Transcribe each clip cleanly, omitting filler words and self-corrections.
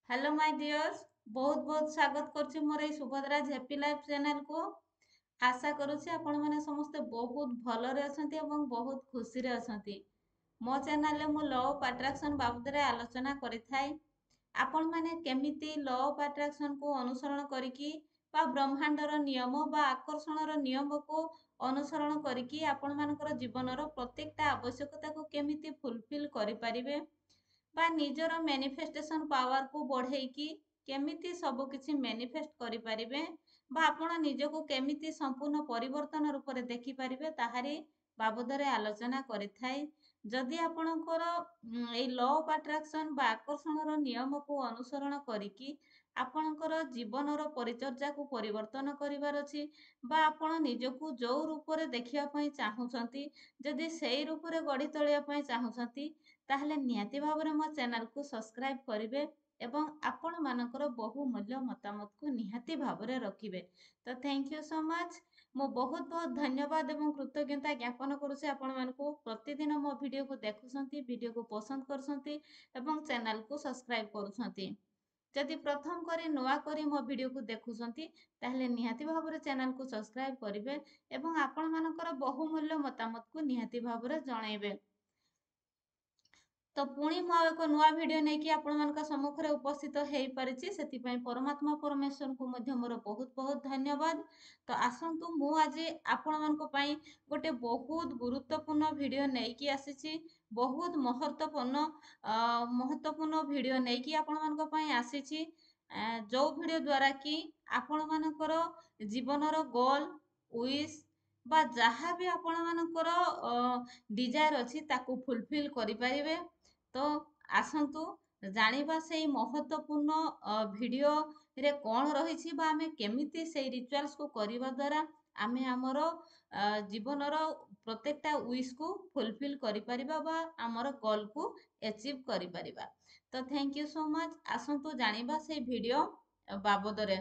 Hello my ଡିୟର୍ସ, ବହୁତ ବହୁତ ସ୍ୱାଗତ କରୁଛି ମୋର ଏଇ ସୁଭଦ୍ରାଜ ହ୍ୟାପି ଲାଇଫ୍ ଚ୍ୟାନେଲକୁ। ଆଶା କରୁଛି ଆପଣମାନେ ସମସ୍ତେ ବହୁତ ଭଲରେ ଅଛନ୍ତି ଏବଂ ବହୁତ ଖୁସିରେ ଅଛନ୍ତି। ମୋ ଚ୍ୟାନେଲରେ ମୁଁ ଲ ଅଫ୍ ଆଟ୍ରାକ୍ସନ୍ ବାବଦରେ ଆଲୋଚନା କରିଥାଏ। ଆପଣମାନେ କେମିତି ଲ ଅଫ୍ ଆଟ୍ରାକ୍ସନ୍କୁ ଅନୁସରଣ କରିକି ବା ବ୍ରହ୍ମାଣ୍ଡର ନିୟମ ବା ଆକର୍ଷଣର ନିୟମକୁ ଅନୁସରଣ କରିକି ଆପଣମାନଙ୍କର ଜୀବନର ପ୍ରତ୍ୟେକଟା ଆବଶ୍ୟକତାକୁ କେମିତି ଫୁଲଫିଲ୍ କରିପାରିବେ ବା ନିଜର ମ୍ୟାନିଫେଷ୍ଟେସନ୍ ପାୱାରକୁ ବଢ଼େଇକି କେମିତି ସବୁକିଛି ମ୍ୟାନିଫେଷ୍ଟ କରିପାରିବେ ବା ଆପଣ ନିଜକୁ କେମିତି ସମ୍ପୂର୍ଣ୍ଣ ପରିବର୍ତ୍ତନ ରୂପରେ ଦେଖିପାରିବେ, ତାହାରି ବାବଦରେ ଆଲୋଚନା କରିଥାଏ। ଯଦି ଆପଣଙ୍କର ଏଇ ଲ ଅଫ୍ ଆଟ୍ରାକ୍ସନ୍ ବା ଆକର୍ଷଣର ନିୟମକୁ ଅନୁସରଣ କରିକି ଆପଣଙ୍କର ଜୀବନର ପରିଚର୍ଯାକୁ ପରିବର୍ତ୍ତନ କରିବାର ଅଛି ବା ଆପଣ ନିଜକୁ ଯୋଉ ରୂପରେ ଦେଖିବା ପାଇଁ ଚାହୁଁଛନ୍ତି, ଯଦି ସେଇ ରୂପରେ ଗଢ଼ି ତୋଳିବା ପାଇଁ ଚାହୁଁଛନ୍ତି, ତାହେଲେ ନିହାତି ଭାବରେ ମୋ ଚ୍ୟାନେଲକୁ ସବସ୍କ୍ରାଇବ୍ କରିବେ ଏବଂ ଆପଣମାନଙ୍କର ବହୁମୂଲ୍ୟ ମତାମତକୁ ନିହାତି ଭାବରେ ରଖିବେ। ତ thank you so much. ମୁଁ ବହୁତ ବହୁତ ଧନ୍ୟବାଦ ଏବଂ କୃତଜ୍ଞତା ଜ୍ଞାପନ କରୁଛି ଆପଣମାନଙ୍କୁ, ପ୍ରତିଦିନ ମୋ ଭିଡ଼ିଓକୁ ଦେଖୁଛନ୍ତି, ଭିଡ଼ିଓକୁ ପସନ୍ଦ କରୁଛନ୍ତି ଏବଂ ଚ୍ୟାନେଲକୁ ସବସ୍କ୍ରାଇବ୍ କରୁଛନ୍ତି। ଯଦି ପ୍ରଥମ କରି ନୂଆ କରି ମୋ ଭିଡ଼ିଓକୁ ଦେଖୁଛନ୍ତି, ତାହେଲେ ନିହାତି ଭାବରେ ଚ୍ୟାନେଲକୁ ସବସ୍କ୍ରାଇବ୍ କରିବେ ଏବଂ ଆପଣମାନଙ୍କର ବହୁମୂଲ୍ୟ ମତାମତକୁ ନିହାତି ଭାବରେ ଜଣାଇବେ। ତ ପୁଣି ମୁଁ ଆଉ ଏକ ନୂଆ ଭିଡ଼ିଓ ନେଇକି ଆପଣମାନଙ୍କ ସମ୍ମୁଖରେ ଉପସ୍ଥିତ ହେଇପାରିଛି, ସେଥିପାଇଁ ପରମାତ୍ମା ପରମେଶ୍ୱରଙ୍କୁ ମଧ୍ୟ ମୋର ବହୁତ ବହୁତ ଧନ୍ୟବାଦ। ତ ଆସନ୍ତୁ, ମୁଁ ଆଜି ଆପଣମାନଙ୍କ ପାଇଁ ଗୋଟେ ବହୁତ ଗୁରୁତ୍ୱପୂର୍ଣ୍ଣ ଭିଡ଼ିଓ ନେଇକି ଆସିଛି। ବହୁତ ମହତ୍ୱପୂର୍ଣ୍ଣ ଭିଡ଼ିଓ ନେଇକି ଆପଣମାନଙ୍କ ପାଇଁ ଆସିଛି, ଯୋଉ ଭିଡ଼ିଓ ଦ୍ୱାରା କି ଆପଣମାନଙ୍କର ଜୀବନର ଗୋଲ୍, ୱିଶ୍ ବା ଯାହା ବି ଆପଣମାନଙ୍କର ଡିଜାୟାର ଅଛି, ତାକୁ ଫୁଲଫିଲ୍ କରିପାରିବେ। ତ ଆସନ୍ତୁ ଜାଣିବା ସେଇ ମହତ୍ୱପୂର୍ଣ୍ଣ ଭିଡ଼ିଓରେ କ'ଣ ରହିଛି ବା ଆମେ କେମିତି ସେଇ ରିଚୁଆଲ୍ସକୁ କରିବା ଦ୍ୱାରା ଆମେ ଆମର ଜୀବନର ପ୍ରତ୍ୟେକଟା ୱିଶ୍କୁ ଫୁଲଫିଲ୍ କରିପାରିବା ବା ଆମର ଗୋଲ୍କୁ ଏଚିଭ୍ କରିପାରିବା। ତ thank you so much. ଆସନ୍ତୁ ଜାଣିବା ସେଇ ଭିଡ଼ିଓ ବାବଦରେ।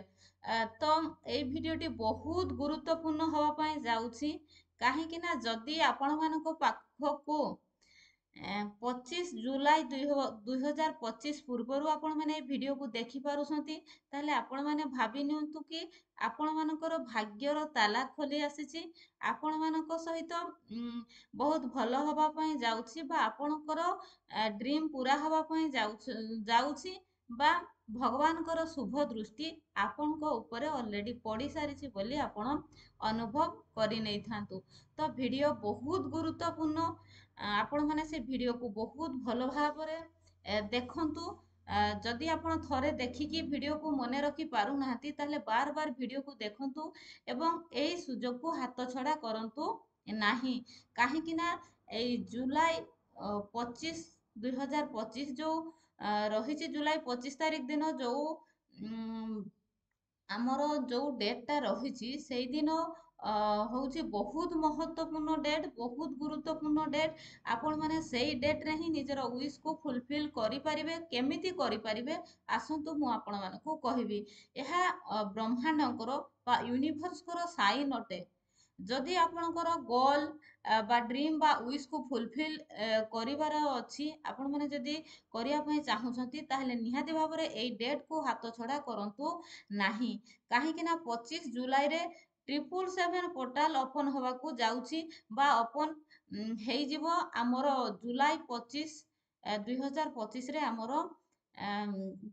ତ ଏଇ ଭିଡ଼ିଓଟି ବହୁତ ଗୁରୁତ୍ୱପୂର୍ଣ୍ଣ ହେବା ପାଇଁ ଯାଉଛି, କାହିଁକି ନା ଯଦି ଆପଣମାନଙ୍କ ପାଖକୁ 25 ଜୁଲାଇ 2025 ପୂର୍ବରୁ ଆପଣମାନେ ଏ ଭିଡ଼ିଓକୁ ଦେଖିପାରୁଛନ୍ତି, ତାହେଲେ ଆପଣମାନେ ଭାବି ନିଅନ୍ତୁ କି ଆପଣମାନଙ୍କର ଭାଗ୍ୟର ତାଲା ଖୋଲି ଆସିଛି, ଆପଣମାନଙ୍କ ସହିତ ବହୁତ ଭଲ ହେବା ପାଇଁ ଯାଉଛି ବା ଆପଣଙ୍କର ଡ୍ରିମ୍ ପୁରା ହେବା ପାଇଁ ଯାଉଛି ବା ଭଗବାନଙ୍କର ଶୁଭ ଦୃଷ୍ଟି ଆପଣଙ୍କ ଉପରେ ଅଲରେଡ଼ି ପଡ଼ିସାରିଛି ବୋଲି ଆପଣ ଅନୁଭବ କରିନେଇଥାନ୍ତୁ। ତ ଭିଡ଼ିଓ ବହୁତ ଗୁରୁତ୍ୱପୂର୍ଣ୍ଣ। ଆପଣମାନେ ସେ ଭିଡ଼ିଓକୁ ବହୁତ ଭଲ ଭାବରେ ଦେଖନ୍ତୁ। ଯଦି ଆପଣ ଥରେ ଦେଖିକି ଭିଡ଼ିଓକୁ ମନେ ରଖି ପାରୁନାହାନ୍ତି, ତାହେଲେ ବାର ବାର ଭିଡ଼ିଓକୁ ଦେଖନ୍ତୁ ଏବଂ ଏଇ ସୁଯୋଗକୁ ହାତ ଛଡ଼ା କରନ୍ତୁ ନାହିଁ, କାହିଁକି ନା ଏଇ ଜୁଲାଇ 25 2025 ଯୋଉ ରହିଛି, ଜୁଲାଇ 25 ତାରିଖ ଦିନ ଯୋଉ ଆମର ଯୋଉ ଡେଟ୍ଟା ରହିଛି, ସେଇଦିନ ହେଉଛି ବହୁତ ମହତ୍ୱପୂର୍ଣ୍ଣ ଡେଟ୍, ବହୁତ ଗୁରୁତ୍ୱପୂର୍ଣ୍ଣ ଡେଟ୍। ଆପଣମାନେ ସେଇ ଡେଟ୍ରେ ହିଁ ନିଜର ୱିଶ୍କୁ ଫୁଲଫିଲ୍ କରିପାରିବେ। କେମିତି କରିପାରିବେ, ଆସନ୍ତୁ ମୁଁ ଆପଣମାନଙ୍କୁ କହିବି। ଏହା ବ୍ରହ୍ମାଣ୍ଡଙ୍କର ବା ୟୁନିଭର୍ସଙ୍କର ସାଇନ୍ ଅଟେ। ଯଦି ଆପଣଙ୍କର ଗୋଲ୍ ବା ଡ୍ରିମ୍ ବା ୱିଶ୍କୁ ଫୁଲଫିଲ୍ କରିବାର ଅଛି, ଆପଣମାନେ ଯଦି କରିବା ପାଇଁ ଚାହୁଁଛନ୍ତି, ତାହେଲେ ନିହାତି ଭାବରେ ଏଇ ଡେଟ୍କୁ ହାତ ଛଡ଼ା କରନ୍ତୁ ନାହିଁ, କାହିଁକି ନା 25 ଜୁଲାଇରେ 777 ପୋର୍ଟାଲ ଓପନ୍ ହେବାକୁ ଯାଉଛି ବା ଓପନ୍ ହେଇଯିବ। ଆମର ଜୁଲାଇ 25 2025ରେ ଆମର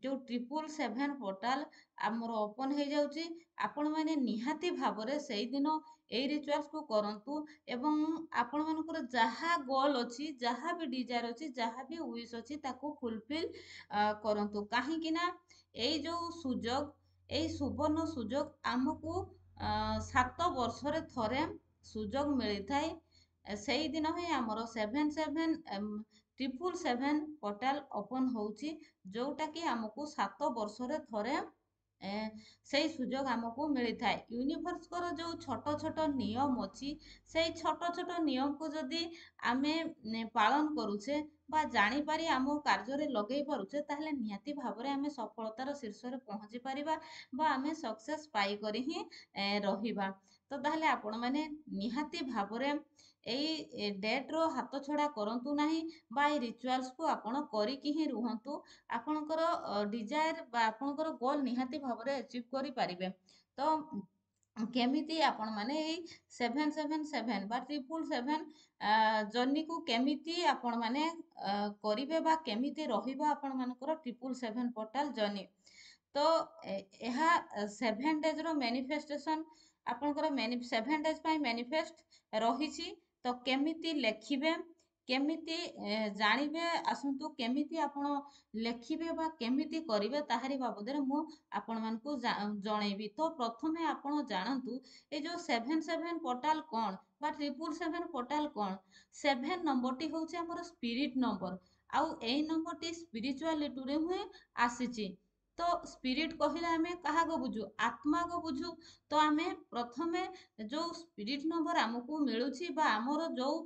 ଯେଉଁ 777 ପୋର୍ଟାଲ ଆମର ଓପନ୍ ହେଇଯାଉଛି। ଆପଣମାନେ ନିହାତି ଭାବରେ ସେଇଦିନ ଏଇ ରିଚୁଆଲ୍ସକୁ କରନ୍ତୁ ଏବଂ ଆପଣମାନଙ୍କର ଯାହା ଗୋଲ୍ ଅଛି, ଯାହା ବି ଡିଜାୟାର ଅଛି, ଯାହା ବି ୱିଶ୍ ଅଛି, ତାକୁ ଫୁଲଫିଲ୍ କରନ୍ତୁ, କାହିଁକି ନା ଏଇ ଯେଉଁ ସୁଯୋଗ, ଏଇ ସୁବର୍ଣ୍ଣ ସୁଯୋଗ ଆମକୁ 7 ବର୍ଷରେ ଥରେ ସୁଯୋଗ ମିଳିଥାଏ। ସେଇଦିନ ହିଁ ଆମର 77777 ପୋର୍ଟାଲ ଓପନ୍ ହେଉଛି, ଯେଉଁଟାକି ଆମକୁ 7 ବର୍ଷରେ ଥରେ ସେଇ ସୁଯୋଗ ଆମକୁ ମିଳିଥାଏ। ୟୁନିଭର୍ସଙ୍କର ଯେଉଁ ଛୋଟ ଛୋଟ ନିୟମ ଅଛି, ସେଇ ଛୋଟ ଛୋଟ ନିୟମକୁ ଯଦି ଆମେ ପାଳନ କରୁଛେ ବା ଜାଣିପାରି ଆମ କାର୍ଯ୍ୟରେ ଲଗେଇ ପାରୁଛେ, ତାହେଲେ ନିହାତି ଭାବରେ ଆମେ ସଫଳତାର ଶୀର୍ଷରେ ପହଞ୍ଚି ପାରିବା ବା ଆମେ ସକ୍ସେସ୍ ପାଇକରି ହିଁ ରହିବା। ତ ତାହେଲେ ଆପଣମାନେ ନିହାତି ଭାବରେ ଏଇ ଡେଟ୍ର ହାତ ଛଡ଼ା କରନ୍ତୁ ନାହିଁ ବା ଏଇ ରିଚୁଆଲ୍ସକୁ ଆପଣ କରିକି ହିଁ ରୁହନ୍ତୁ। ଆପଣଙ୍କର ଡିଜାୟାର ବା ଆପଣଙ୍କର ଗୋଲ୍ ନିହାତି ଭାବରେ ଆଚିଭ୍ କରିପାରିବେ। ତ କେମିତି ଆପଣମାନେ ଏଇ 777 ବା 777 ଜର୍ଣ୍ଣିକୁ କେମିତି ଆପଣମାନେ କରିବେ ବା କେମିତି ରହିବ ଆପଣମାନଙ୍କର 777 ପୋର୍ଟାଲ ଜର୍ଣ୍ଣି? ତ ଏହା 7 ଡେଜ୍ର ମ୍ୟାନିଫେଷ୍ଟେସନ୍, ଆପଣଙ୍କର 7 ଡେଜ୍ ପାଇଁ ମ୍ୟାନିଫେଷ୍ଟ ରହିଛି। ତ କେମିତି ଲେଖିବେ, କେମିତି ଜାଣିବେ, ଆସନ୍ତୁ କେମିତି ଆପଣ ଲେଖିବେ ବା କେମିତି କରିବେ ତାହାରି ବାବଦରେ ମୁଁ ଆପଣମାନଙ୍କୁ ଜଣେଇବି। ତ ପ୍ରଥମେ ଆପଣ ଜାଣନ୍ତୁ ଏ ଯେଉଁ 77 ପୋର୍ଟାଲ କ'ଣ ବା 777 ପୋର୍ଟାଲ କ'ଣ। 7 ନମ୍ବରଟି ହେଉଛି ଆମର ସ୍ପିରିଟ୍ ନମ୍ବର, ଆଉ ଏଇ ନମ୍ବରଟି ସ୍ପିରିଚୁଆଲିଟିରୁ ହିଁ ଆସିଛି। ତ ସ୍ପିରିଟ୍ କହିଲେ ଆମେ କାହାକୁ ବୁଝୁ? ଆତ୍ମାକୁ ବୁଝୁ। ତ ଆମେ ପ୍ରଥମେ ଯେଉଁ ସ୍ପିରିଟ୍ ନମ୍ବର ଆମକୁ ମିଳୁଛି ବା ଆମର ଯେଉଁ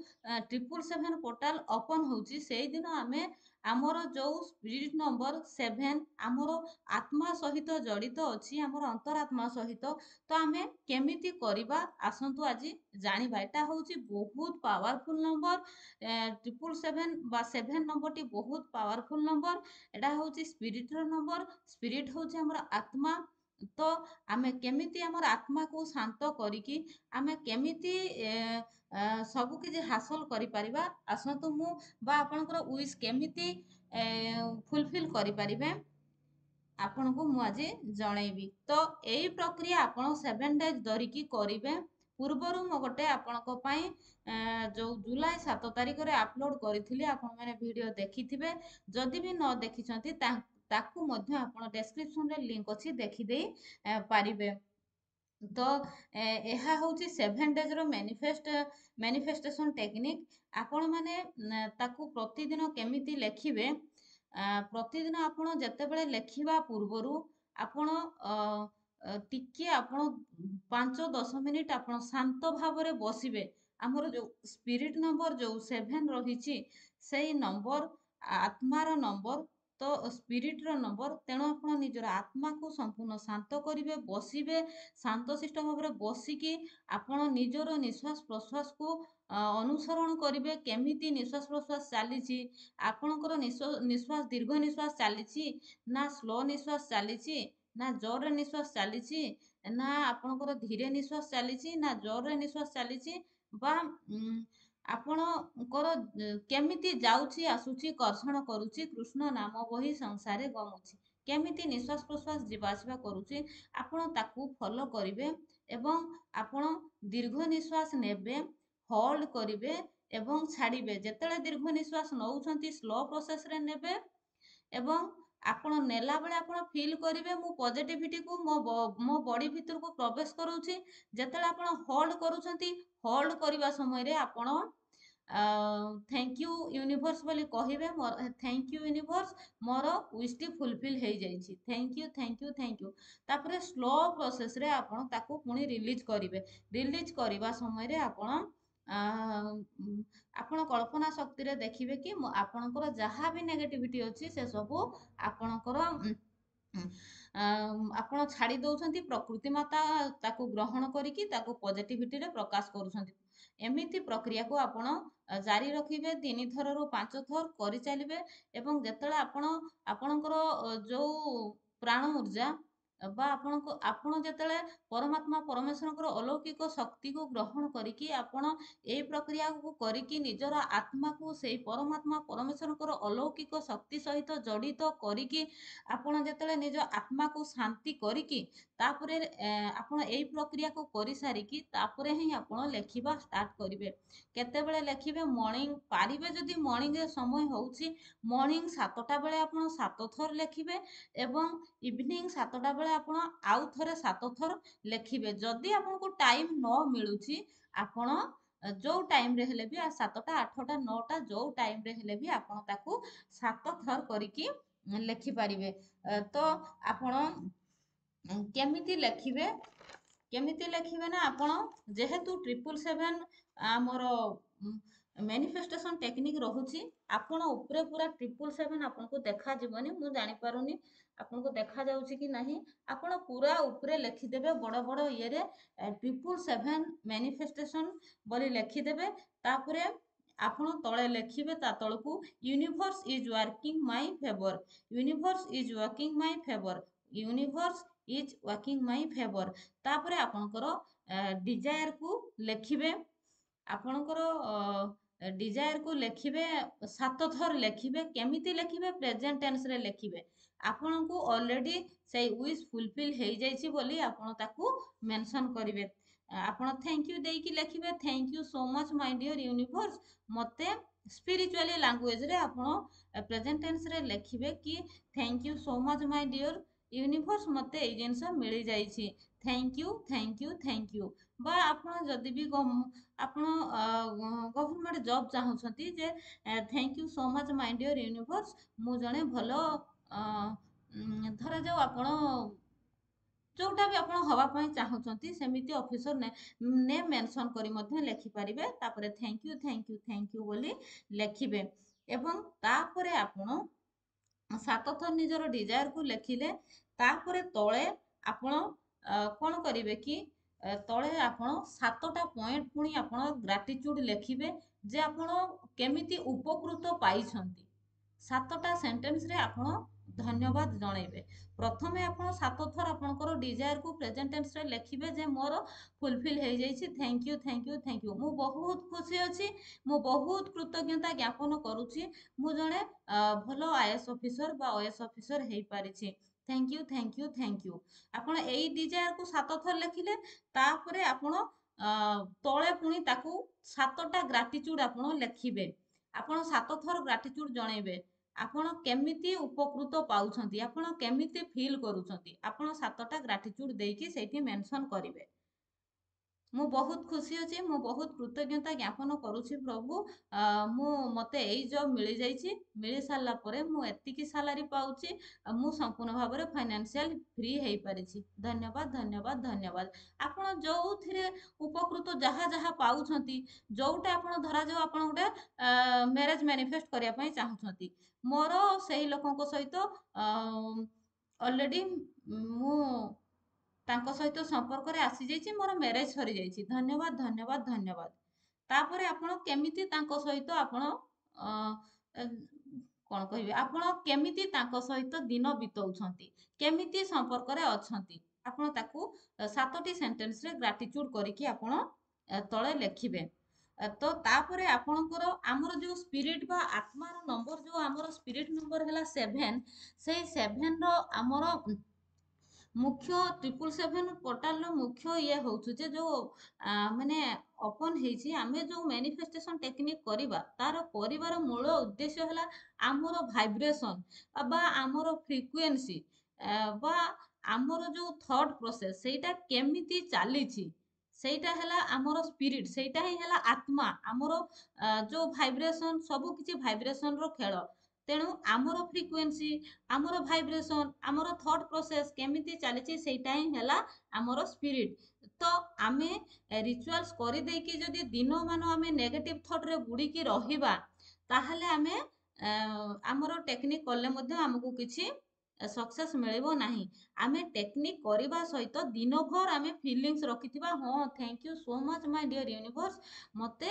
777 ପୋର୍ଟାଲ ଓପନ୍ ହେଉଛି, ସେଇଦିନ ଆମେ ଆମର ଯେଉଁ ସ୍ପିରିଟ୍ ନମ୍ବର 7 ଆମର ଆତ୍ମା ସହିତ ଜଡ଼ିତ ଅଛି, ଆମର ଅନ୍ତରାତ୍ମା ସହିତ, ତ ଆମେ କେମିତି କରିବା ଆସନ୍ତୁ ଆଜି ଜାଣିବା। ଏଇଟା ହେଉଛି ବହୁତ ପାୱାରଫୁଲ୍ ନମ୍ବର। 777 ବା 7 ନମ୍ବରଟି ବହୁତ ପାୱାରଫୁଲ୍ ନମ୍ବର। ଏଇଟା ହେଉଛି ସ୍ପିରିଟ୍ର ନମ୍ବର। ସ୍ପିରିଟ୍ ହେଉଛି ଆମର ଆତ୍ମା। ତ ଆମେ କେମିତି ଆମର ଆତ୍ମାକୁ ଶାନ୍ତ କରିକି ଆମେ କେମିତି ସବୁକିଛି ହାସଲ କରିପାରିବା ଆସନ୍ତୁ ମୁଁ, ବା ଆପଣଙ୍କର ୱିଶ୍ କେମିତି ଫୁଲଫିଲ୍ କରିପାରିବେ ଆପଣଙ୍କୁ ମୁଁ ଆଜି ଜଣେଇବି। ତ ଏଇ ପ୍ରକ୍ରିୟା ଆପଣ 7 ଡେଜ୍ ଧରିକି କରିବେ। ପୂର୍ବରୁ ମୁଁ ଗୋଟେ ଆପଣଙ୍କ ପାଇଁ ଯେଉଁ ଜୁଲାଇ 7 ତାରିଖରେ ଅପଲୋଡ଼ କରିଥିଲି, ଆପଣମାନେ ଭିଡ଼ିଓ ଦେଖିଥିବେ। ଯଦି ବି ନ ଦେଖିଛନ୍ତି, ତାକୁ ମଧ୍ୟ ଆପଣ ଡେସ୍କ୍ରିପସନରେ ଲିଙ୍କ ଅଛି, ଦେଖିଦେଇ ପାରିବେ। ତ ଏହା ହେଉଛି 7 ଡେଜ୍ର ମ୍ୟାନିଫେଷ୍ଟେସନ୍ ଟେକ୍ନିକ୍। ଆପଣମାନେ ତାକୁ ପ୍ରତିଦିନ କେମିତି ଲେଖିବେ? ପ୍ରତିଦିନ ଆପଣ ଯେତେବେଳେ ଲେଖିବା ପୂର୍ବରୁ ଆପଣ ଟିକିଏ ଆପଣ 5 10 ମିନିଟ୍ ଆପଣ ଶାନ୍ତ ଭାବରେ ବସିବେ। ଆମର ଯେଉଁ ସ୍ପିରିଟ୍ ନମ୍ବର ଯେଉଁ 7 ରହିଛି, ସେଇ ନମ୍ବର ଆତ୍ମାର ନମ୍ବର, ତ ସ୍ପିରିଟ୍ର ନମ୍ବର। ତେଣୁ ଆପଣ ନିଜର ଆତ୍ମାକୁ ସମ୍ପୂର୍ଣ୍ଣ ଶାନ୍ତ କରିବେ, ବସିବେ ଶାନ୍ତଶିଷ୍ଟ ଭାବରେ। ବସିକି ଆପଣ ନିଜର ନିଶ୍ୱାସ ପ୍ରଶ୍ୱାସକୁ ଅନୁସରଣ କରିବେ। କେମିତି ନିଶ୍ୱାସ ପ୍ରଶ୍ୱାସ ଚାଲିଛି ଆପଣଙ୍କର, ନିଶ୍ୱାସ ଦୀର୍ଘ ନିଶ୍ୱାସ ଚାଲିଛି ନା ସ୍ଲୋ ନିଶ୍ୱାସ ଚାଲିଛି, ନା ଜୋରରେ ନିଶ୍ୱାସ ଚାଲିଛି, ନା ଆପଣଙ୍କର ଧୀରେ ନିଶ୍ୱାସ ଚାଲିଛି ନା ଜୋରରେ ନିଶ୍ୱାସ ଚାଲିଛି, ବା ଆପଣଙ୍କର କେମିତି ଯାଉଛି ଆସୁଛି, କର୍ଷଣ କରୁଛି କୃଷ୍ଣ ନାମ ବହି ସଂସାରେ ଗମୁଛି, କେମିତି ନିଶ୍ୱାସ ପ୍ରଶ୍ୱାସ ଯିବା ଆସିବା କରୁଛି ଆପଣ ତାକୁ ଫଲୋ କରିବେ। ଏବଂ ଆପଣ ଦୀର୍ଘ ନିଶ୍ୱାସ ନେବେ, ହୋଲ୍ଡ କରିବେ ଏବଂ ଛାଡ଼ିବେ। ଯେତେବେଳେ ଦୀର୍ଘ ନିଶ୍ୱାସ ନେଉଛନ୍ତି, ସ୍ଲୋ ପ୍ରୋସେସରେ ନେବେ ଏବଂ ଆପଣ ନେଲା ବେଳେ ଆପଣ ଫିଲ୍ କରିବେ ମୁଁ ପଜିଟିଭିଟିକୁ ମୋ ବଡି ଭିତରକୁ ପ୍ରବେଶ କରୁଛି। ଯେତେବେଳେ ଆପଣ ହୋଲ୍ଡ କରୁଛନ୍ତି, ହୋଲ୍ଡ କରିବା ସମୟରେ ଆପଣ thank you universe ବୋଲି କହିବେ। ମୋର thank you universe, ମୋର ୱିଶଟି ଫୁଲଫିଲ୍ ହେଇଯାଇଛି, thank you, thank you, thank you. ତାପରେ ସ୍ଲୋ ପ୍ରୋସେସରେ ଆପଣ ତାକୁ ପୁଣି ରିଲିଜ୍ କରିବେ। ରିଲିଜ୍ କରିବା ସମୟରେ ଆପଣ କଳ୍ପନା ଶକ୍ତିରେ ଦେଖିବେ କି ଆପଣଙ୍କର ଯାହା ବି ନେଗେଟିଭିଟି ଅଛି ସେସବୁ ଆପଣଙ୍କର ଆପଣ ଛାଡ଼ି ଦେଉଛନ୍ତି, ପ୍ରକୃତି ମାତା ତାକୁ ଗ୍ରହଣ କରିକି ତାକୁ ପଜିଟିଭିଟିରେ ପ୍ରକାଶ କରୁଛନ୍ତି। ଏମିତି ପ୍ରକ୍ରିୟାକୁ ଆପଣ ଜାରି ରଖିବେ, 3 ଥରରୁ 5 ଥର କରିଚାଲିବେ। ଏବଂ ଯେତେବେଳେ ଆପଣ ଆପଣଙ୍କର ଯେଉଁ ପ୍ରାଣ ଉର୍ଜା ବା ଆପଣଙ୍କୁ ଆପଣ ଯେତେବେଳେ ପରମାତ୍ମା ପରମେଶ୍ୱରଙ୍କର ଅଲୌକିକ ଶକ୍ତିକୁ ଗ୍ରହଣ କରିକି ଆପଣ ଏଇ ପ୍ରକ୍ରିୟାକୁ କରିକି ନିଜର ଆତ୍ମାକୁ ସେଇ ପରମାତ୍ମା ପରମେଶ୍ୱରଙ୍କର ଅଲୌକିକ ଶକ୍ତି ସହିତ ଜଡ଼ିତ କରିକି ଆପଣ ଯେତେବେଳେ ନିଜ ଆତ୍ମାକୁ ଶାନ୍ତି କରିକି ତାପରେ ଆପଣ ଏଇ ପ୍ରକ୍ରିୟାକୁ କରିସାରିକି ତାପରେ ହିଁ ଆପଣ ଲେଖିବା ଷ୍ଟାର୍ଟ କରିବେ। କେତେବେଳେ ଲେଖିବେ? ମର୍ଣ୍ଣିଂ ପାରିବେ ଯଦି, ମର୍ଣ୍ଣିଂରେ ସମୟ ହେଉଛି, ମର୍ଣ୍ଣିଂ 7ଟା ବେଳେ ଆପଣ 7 ଥର ଲେଖିବେ ଏବଂ ଇଭିନିଂ 7ଟା ବେଳେ ଆପଣ ଆଉ ଥରେ 7 ଥର ଲେଖିବେ। ଯଦି ଆପଣଙ୍କୁ ଟାଇମ୍ ନ ମିଳୁଛି, ଆପଣ ଯେଉଁ ଟାଇମ୍ରେ ହେଲେ ବି, 7ଟା, 8ଟା, 9ଟା, ଯେଉଁ ଟାଇମ୍ରେ ହେଲେ ବି ଆପଣ ତାକୁ 7 ଥର କରିକି ଲେଖିପାରିବେ। ତ ଆପଣ କେମିତି ଲେଖିବେ? କେମିତି ଲେଖିବେ ନା ଆପଣ ଯେହେତୁ 777 ଆମର ମ୍ୟାନିଫେଷ୍ଟେସନ୍ ଟେକ୍ନିକ୍ ରହୁଛି, ଆପଣ ଉପରେ ପୁରା 777 ଆପଣଙ୍କୁ ଦେଖାଯିବନି। ମୁଁ ଜାଣିପାରୁନି ଆପଣଙ୍କୁ ଦେଖାଯାଉଛି କି ନାହିଁ। ଆପଣ ପୁରା ଉପରେ ଲେଖିଦେବେ ବଡ଼ ବଡ଼ ଇଏରେ 777 ମ୍ୟାନିଫେଷ୍ଟେସନ୍ ବୋଲି ଲେଖିଦେବେ। ତାପରେ ଆପଣ ତଳେ ଲେଖିବେ, ତା ତଳକୁ universe is working my favour, universe is working my favour, universe is working my favour. ତାପରେ ଆପଣଙ୍କର ଡିଜାୟାରକୁ ଲେଖିବେ, ଆପଣଙ୍କର ଡିଜାୟାରକୁ ଲେଖିବେ, 7 ଥର ଲେଖିବେ। କେମିତି ଲେଖିବେ? ପ୍ରେଜେଣ୍ଟ ଟେନ୍ସରେ ଲେଖିବେ। ଆପଣଙ୍କୁ ଅଲରେଡ଼ି ସେଇ ୱିଶ୍ ଫୁଲଫିଲ୍ ହେଇଯାଇଛି ବୋଲି ଆପଣ ତାକୁ ମେନସନ୍ କରିବେ। ଆପଣ thank you ଦେଇକି ଲେଖିବେ, thank you so much my dear universe. ମୋତେ ସ୍ପିରିଚୁଆଲି ଲାଙ୍ଗୁଏଜରେ ଆପଣ ପ୍ରେଜେଣ୍ଟ ଟେନ୍ସରେ ଲେଖିବେ କି thank you so much my dear universe, ମୋତେ ଏଇ ଜିନିଷ ମିଳିଯାଇଛି, thank you, thank you, thank you. ବା ଆପଣ ଯଦି ବି ଆପଣ ଗଭର୍ଣ୍ଣମେଣ୍ଟ ଜବ୍ ଚାହୁଁଛନ୍ତି ଯେ thank you so much my dear universe, ମୁଁ ଜଣେ ଭଲ, ଧରାଯାଉ ଆପଣ ଯେଉଁଟା ବି ଆପଣ ହେବା ପାଇଁ ଚାହୁଁଛନ୍ତି ସେମିତି ଅଫିସର ନେମ୍ ମେନସନ୍ କରି ମଧ୍ୟ ଲେଖିପାରିବେ। ତାପରେ thank you, thank you, thank you ବୋଲି ଲେଖିବେ ଏବଂ ତାପରେ ଆପଣ 7 ଥର ନିଜର ଡିଜାୟାରକୁ ଲେଖିଲେ। ତାପରେ ତଳେ ଆପଣ କ'ଣ କରିବେ କି ତଳେ ଆପଣ 7ଟା ପଏଣ୍ଟ ପୁଣି ଆପଣ ଗ୍ରାଟିଚ୍ୟୁଡ଼ ଲେଖିବେ ଯେ ଆପଣ କେମିତି ଉପକୃତ ପାଇଛନ୍ତି। 7ଟା ସେଣ୍ଟେନ୍ସରେ ଆପଣ ଧନ୍ୟବାଦ ଜଣାଇବେ। ପ୍ରଥମେ ଆପଣ 7 ଥର ଆପଣଙ୍କର ଡିଜାୟାରକୁ ପ୍ରେଜେଣ୍ଟ ଟେନ୍ସରେ ଲେଖିବେ ଯେ ମୋର ଫୁଲଫିଲ୍ ହେଇଯାଇଛି, thank you, thank you, thank you, ମୁଁ ବହୁତ ଖୁସି ଅଛି, ମୁଁ ବହୁତ କୃତଜ୍ଞତା ଜ୍ଞାପନ କରୁଛି, ମୁଁ ଜଣେ ଭଲ I S officer ବା ଓ ଏସ୍ ଅଫିସର ହେଇପାରିଛି, thank you, thank you, thank you. ଆପଣ ଏଇ ଡିଜାୟାରକୁ 7 ଥର ଲେଖିଲେ। ତାପରେ ଆପଣ ତଳେ ପୁଣି ତାକୁ 7ଟା ଗ୍ରାଟିଚ୍ୟୁଡ଼ ଆପଣ ଲେଖିବେ। ଆପଣ 7 ଥର ଗ୍ରାଟିଚ୍ୟୁଡ଼ ଜଣାଇବେ, ଆପଣ କେମିତି ଉପକୃତ ପାଉଛନ୍ତି, ଆପଣ କେମିତି ଫିଲ୍ କରୁଛନ୍ତି, ଆପଣ 7ଟା ଗ୍ରାଟିଚ୍ୟୁଡ଼ ଦେଇକି ସେଇଠି ମେନସନ୍ କରିବେ। ମୁଁ ବହୁତ ଖୁସି ଅଛି, ମୁଁ ବହୁତ କୃତଜ୍ଞତା ଜ୍ଞାପନ କରୁଛି ପ୍ରଭୁ, ମୁଁ ମୋତେ ଏଇ ଜବ୍ ମିଳିଯାଇଛି, ମିଳିସାରିଲା ପରେ ମୁଁ ଏତିକି ସାଲାରୀ ପାଉଛି, ମୁଁ ସମ୍ପୂର୍ଣ୍ଣ ଭାବରେ ଫାଇନାନ୍ସିଆଲ ଫ୍ରି ହେଇପାରିଛି, ଧନ୍ୟବାଦ, ଧନ୍ୟବାଦ, ଧନ୍ୟବାଦ। ଆପଣ ଯେଉଁଥିରେ ଉପକୃତ ଯାହା ଯାହା ପାଉଛନ୍ତି, ଯେଉଁଟା ଆପଣ ଧରାଯାଉ ଆପଣ ଗୋଟେ ମ୍ୟାରେଜ ମ୍ୟାନିଫେଷ୍ଟ କରିବା ପାଇଁ ଚାହୁଁଛନ୍ତି, ମୋର ସେଇ ଲୋକଙ୍କ ସହିତ ଅଲରେଡ଼ି ମୁଁ ତାଙ୍କ ସହିତ ସମ୍ପର୍କରେ ଆସିଯାଇଛି, ମୋର ମ୍ୟାରେଜ ସରିଯାଇଛି, ଧନ୍ୟବାଦ, ଧନ୍ୟବାଦ, ଧନ୍ୟବାଦ। ତାପରେ ଆପଣ କେମିତି ତାଙ୍କ ସହିତ ଆପଣ କ'ଣ କହିବେ, ଆପଣ କେମିତି ତାଙ୍କ ସହିତ ଦିନ ବିତଉଛନ୍ତି, କେମିତି ସମ୍ପର୍କରେ ଅଛନ୍ତି, ଆପଣ ତାକୁ 7ଟି ସେଣ୍ଟେନ୍ସରେ ଗ୍ରାଟିଚ୍ୟୁଡ଼ କରିକି ଆପଣ ତଳେ ଲେଖିବେ। ତ ତାପରେ ଆପଣଙ୍କର ଆମର ଯେଉଁ ସ୍ପିରିଟ୍ ବା ଆତ୍ମାର ନମ୍ବର, ଯେଉଁ ଆମର ସ୍ପିରିଟ୍ ନମ୍ବର ହେଲା 7, ସେଇ 7ର ଆମର ମୁଖ୍ୟ 777 ପୋର୍ଟାଲର ମୁଖ୍ୟ ଇଏ ହେଉଛି ଯେ ଯେଉଁ ମାନେ ଓପନ୍ ହେଇଛି, ଆମେ ଯେଉଁ ମ୍ୟାନିଫେଷ୍ଟେସନ୍ ଟେକ୍ନିକ୍ କରିବା ତାର କରିବାର ମୂଳ ଉଦ୍ଦେଶ୍ୟ ହେଲା ଆମର ଭାଇବ୍ରେସନ୍ ବା ଆମର ଫ୍ରିକୁଏନ୍ସି ବା ଆମର ଯେଉଁ ଥଟ୍ ପ୍ରୋସେସ୍ ସେଇଟା କେମିତି ଚାଲିଛି, ସେଇଟା ହେଲା ଆମର ସ୍ପିରିଟ୍, ସେଇଟା ହିଁ ହେଲା ଆତ୍ମା। ଆମର ଯେଉଁ ଭାଇବ୍ରେସନ୍ ସବୁ କିଛି ଭାଇବ୍ରେସନ୍ର ଖେଳ। ତେଣୁ ଆମର ଫ୍ରିକୁଏନ୍ସି, ଆମର ଭାଇବ୍ରେସନ୍, ଆମର ଥଟ୍ ପ୍ରୋସେସ୍ କେମିତି ଚାଲିଛି ସେଇଟା ହିଁ ହେଲା ଆମର ସ୍ପିରିଟ୍। ତ ଆମେ ରିଚୁଆଲ୍ସ କରିଦେଇକି ଯଦି ଦିନମାନ ଆମେ ନେଗେଟିଭ୍ ଥଟ୍ରେ ବୁଡ଼ିକି ରହିବା, ତାହେଲେ ଆମେ ଆମର ଟେକ୍ନିକ୍ କଲେ ମଧ୍ୟ ଆମକୁ କିଛି ସକ୍ସେସ୍ ମିଳିବ ନାହିଁ। ଆମେ ଟେକ୍ନିକ୍ କରିବା ସହିତ ଦିନଭର ଆମେ ଫିଲିଙ୍ଗସ୍ ରଖିଥିବା, ହଁ thank you so much my dear universe, ମୋତେ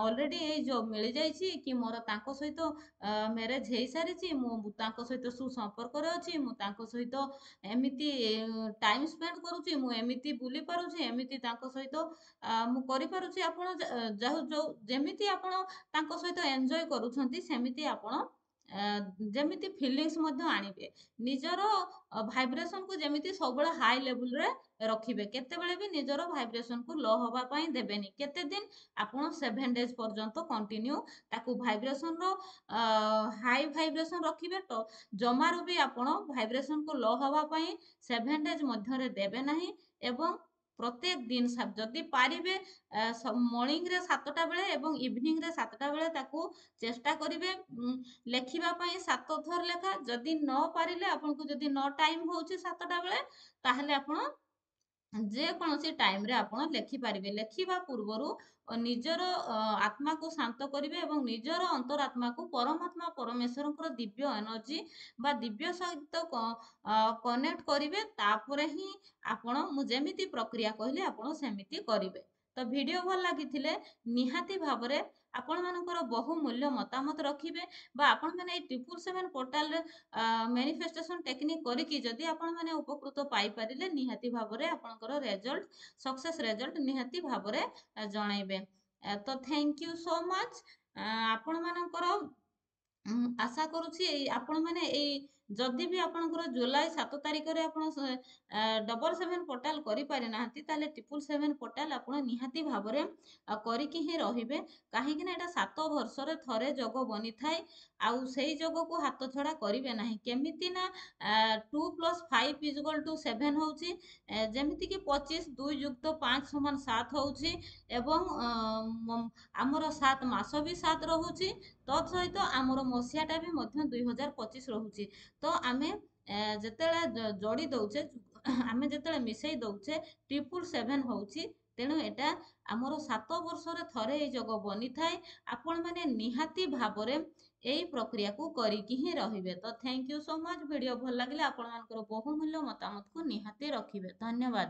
ଅଲରେଡ଼ି ଏଇ ଜବ୍ ମିଳିଯାଇଛି, କି ମୋର ତାଙ୍କ ସହିତ ମ୍ୟାରେଜ୍ ହେଇସାରିଛି, ମୁଁ ତାଙ୍କ ସହିତ ସୁସମ୍ପର୍କରେ ଅଛି, ମୁଁ ତାଙ୍କ ସହିତ ଏମିତି ଟାଇମ୍ ସ୍ପେଣ୍ଡ କରୁଛି, ମୁଁ ଏମିତି ବୁଲି ପାରୁଛି, ଏମିତି ତାଙ୍କ ସହିତ ମୁଁ କରିପାରୁଛି। ଆପଣ ଯାହା ଯେଉଁ ଯେମିତି ଆପଣ ତାଙ୍କ ସହିତ ଏନ୍ଜୟ କରୁଛନ୍ତି ସେମିତି ଆପଣ ଯେମିତି ଫିଲିଙ୍ଗସ୍ ମଧ୍ୟ ଆଣିବେ, ନିଜର ଭାଇବ୍ରେସନକୁ ଯେମିତି ସବୁବେଳେ ହାଇ ଲେବୁଲରେ ରଖିବେ, କେତେବେଳେ ବି ନିଜର ଭାଇବ୍ରେସନକୁ ଲୋ ହେବା ପାଇଁ ଦେବେନି। କେତେ ଦିନ ଆପଣ 7 ଡେଜ୍ ପର୍ଯ୍ୟନ୍ତ କଣ୍ଟିନ୍ୟୁ ତାକୁ ଭାଇବ୍ରେସନର ହାଇ ଭାଇବ୍ରେସନ ରଖିବେ। ତ ଜମାରୁ ବି ଆପଣ ଭାଇବ୍ରେସନକୁ ଲୋ ହେବା ପାଇଁ 7 ଡେଜ୍ ମଧ୍ୟରେ ଦେବେ ନାହିଁ। ଏବଂ ପ୍ରତ୍ୟେକ ଦିନ ଯଦି ପାରିବେ ମର୍ଣ୍ଣିଂରେ 7ଟା ବେଳେ ଏବଂ ଇଭିନିଂରେ 7ଟା ବେଳେ ତାକୁ ଚେଷ୍ଟା କରିବେ ଲେଖିବା ପାଇଁ 7 ଥର ଲେଖା। ଯଦି ନ ପାରିଲେ, ଆପଣଙ୍କୁ ଯଦି ନ ଟାଇମ୍ ହେଉଛି 7ଟା ବେଳେ, ତାହେଲେ ଆପଣ ଯେକୌଣସି ଟାଇମ୍ରେ ଆପଣ ଲେଖିପାରିବେ। ଲେଖିବା ପୂର୍ବରୁ ନିଜର ଆତ୍ମାକୁ ଶାନ୍ତ କରିବେ ଏବଂ ନିଜର ଅନ୍ତରାତ୍ମାକୁ ପରମାତ୍ମା ପରମେଶ୍ୱରଙ୍କର ଦିବ୍ୟ ଏନର୍ଜି ବା ଦିବ୍ୟ ସହିତ କନେକ୍ଟ କରିବେ। ତାପରେ ହିଁ ଆପଣ ମୁଁ ଯେମିତି ପ୍ରକ୍ରିୟା କହିଲି, ଆପଣ ସେମିତି କରିବେ। ତ ଭିଡ଼ିଓ ଭଲ ଲାଗିଥିଲେ ନିହାତି ଭାବରେ ଆପଣମାନଙ୍କର ବହୁମୂଲ୍ୟ ମତାମତ ରଖିବେ, ବା ଆପଣମାନେ ଏଇ 777 ପୋର୍ଟାଲରେ ମ୍ୟାନିଫେଷ୍ଟେସନ ଟେକ୍ନିକ୍ କରିକି ଯଦି ଆପଣମାନେ ଉପକୃତ ପାଇପାରିଲେ, ନିହାତି ଭାବରେ ଆପଣଙ୍କର ରେଜଲ୍ଟ, ସକ୍ସେସ୍ ରେଜଲ୍ଟ ନିହାତି ଭାବରେ ଜଣାଇବେ। ତ thank you so much. ଆପଣମାନଙ୍କର ଆଶା କରୁଛି ଏଇ ଆପଣମାନେ ଏଇ ଯଦି ବି ଆପଣଙ୍କର ଜୁଲାଇ 7 ତାରିଖରେ ଆପଣ 77 ପୋର୍ଟାଲ କରିପାରିନାହାନ୍ତି, ତାହେଲେ 777 ପୋର୍ଟାଲ ଆପଣ ନିହାତି ଭାବରେ କରିକି ହିଁ ରହିବେ, କାହିଁକି ନା ଏଇଟା 7 ବର୍ଷରେ ଥରେ ଯୋଗ ବନିଥାଏ ଆଉ ସେଇ ଯୋଗକୁ ହାତ ଛଡ଼ା କରିବେ ନାହିଁ। କେମିତି ନା 2 ପ୍ଲସ୍ 5 ଇଜୁକାଲ୍ ଟୁ 7 ହେଉଛି, ଯେମିତିକି 25, 2 ଯୁକ୍ତ 5 ସମାନ 7 ହେଉଛି, ଏବଂ ଆମର 7 ମାସ ବି 7 ରହୁଛି, ତତ୍ ସହିତ ଆମର ମସିହାଟା ବି ମଧ୍ୟ 2025 ରହୁଛି। ତ ଆମେ ଯେତେବେଳେ ଯୋଡ଼ି ଦେଉଛେ, ଆମେ ଯେତେବେଳେ ମିଶେଇ ଦେଉଛେ, 777 ହେଉଛି। ତେଣୁ ଏଇଟା ଆମର 7 ବର୍ଷରେ ଥରେ ଏଇ ଯୋଗ ବନିଥାଏ। ଆପଣମାନେ ନିହାତି ଭାବରେ ଏଇ ପ୍ରକ୍ରିୟାକୁ କରିକି ହିଁ ରହିବେ। ତ thank you so much. Video ଭଲ ଲାଗିଲେ ଆପଣମାନଙ୍କର ବହୁମୂଲ୍ୟ ମତାମତକୁ ନିହାତି ରଖିବେ। ଧନ୍ୟବାଦ।